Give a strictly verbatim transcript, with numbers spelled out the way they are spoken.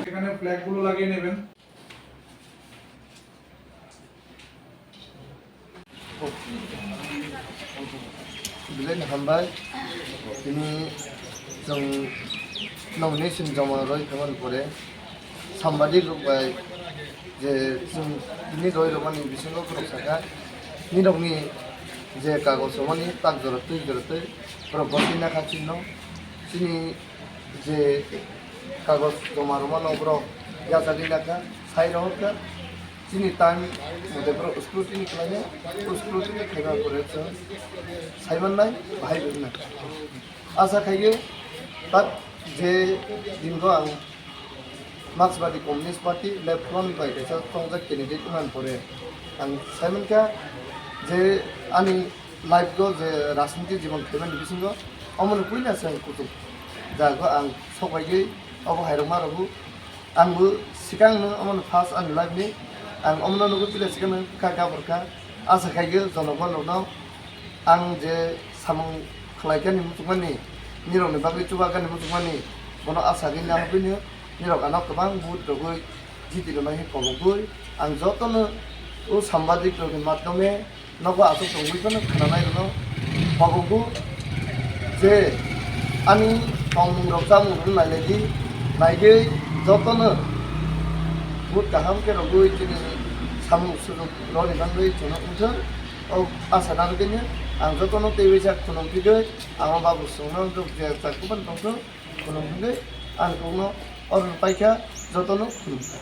এখানে ফ্ল্যাগগুলো লাগিয়ে নেবেন। Belai no hambai. Tini chwng nomination joma rwi thangmani pore sambadik rok bai je chwng tini rwi rwmani bisingo borok sakha, nini rokni je kagoj rwmani tak jora twi jora twi borok boswi nakha chini no. Chini je kagoj joma rwmano borok yachagwi nakha, sai rohorkha. Chini time mote borok scrutiny khlainai, scrutiny khlaiba pore chwng sai mannai, bahai wngna. Acha khaio tak je dingo ang Marksbadi Communist Party left front bai kaisa chongjak candidate wngmani pore ang sai mankha je ani life go je rajniti jibon khaimani bisingo omoni puila se ang kuchuk jago ang sokbaigwi obo hairokma rwgo. Ang bo sikang no omono first ani life ni ang omono nugwi pila sikang no kha gabor kha. Acha khaigwi jonogno rokno ang je samung khlaikha ni muchungmani, nirokni bagwi chubakhani muchungmani, bono acha gwi nahagwino nirok ano kwbang vote rwgwi jiti rwmani kobogwi ang jotono o sambadik rokni madhyome nogo aswk tongwi phano khwnanai rwno kobogwi je ani tongmung rok chamung rok nailai di, naigwi jotono vote kaham khe rwgwi chini samung sujuk rwni bagwi chwngno wngthwng. O acha narwgwino ang jotono teiwi jak khulum phigwi ang o babu chwngno rwk je chak kubun tongthwng khulum phigwi ang kokno order paikha jotono khulumkha.